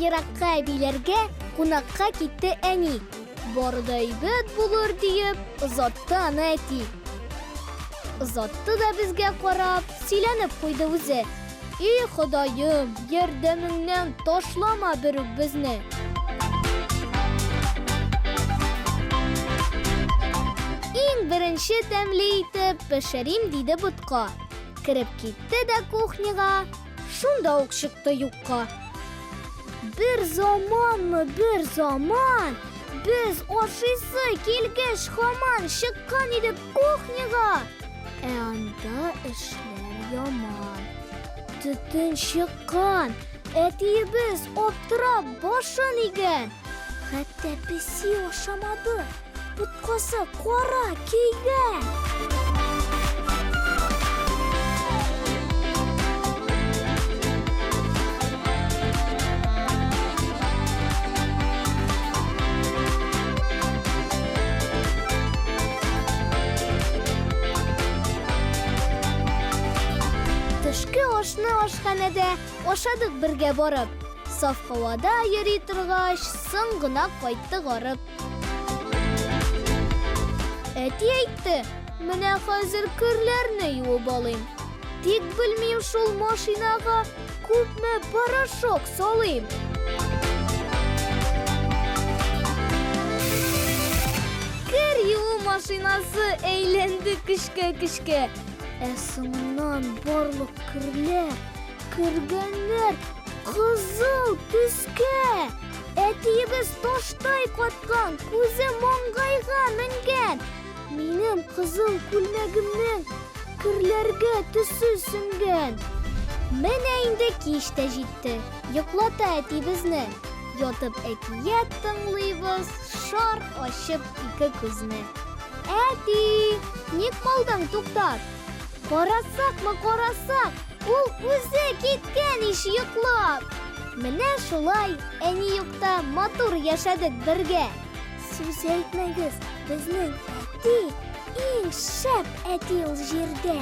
еракка әбиләргә кунакка китте әни. Бары да әйбәт булыр диеп, озатты аны әти. Озатты да безгә карап, сөйләнеп куйды үзе. И Ходаем, ярдәмеңнән ташлама берүк безне. Иң беренче тәмле итеп пешерим диде ботка. Кереп китте дә кухняга, шунда ук чыкты юкка. Бер заманмы, бер заман, без ашыйсы килгәч хаман чыккан идек кухняга. Ә анда эшләр яман. Төтен чыккан, әтиебез аптырап башын игән. Хәтта песи ашамады. Боткасы кара көйгән. Төшке ашны ашханәдә ашадык бергә барып. Саф һавада йөри торгач, соң гына кайттык арып. Әти әйтте, менә хәзер керләрне юып алыйм. Тик белмим шул машинага күпме порошок салыйм. Кер юу машинасы әйләнде көчкә-көчкә. Ә соңыннан барлык керләр, кергәннәр кызыл төскә. Әтиебез таштай каткан, күзе маңгайга менгән. Минем кызыл күлмәгемнең керләргә төсе сеңгән. Менә инде кич тә җитте. Йоклата әти безне. Ятып әкият тыңлыйбыз, шар ачып ике күзне. Әти, ник калдың туктап? Карасакмы, карасак, ул үзе киткән ич йоклап. Менә шулай әни юкта матур яшәдек бергә. Сүз әйтмәгез, безнең әти иң шәп әти ул җирдә.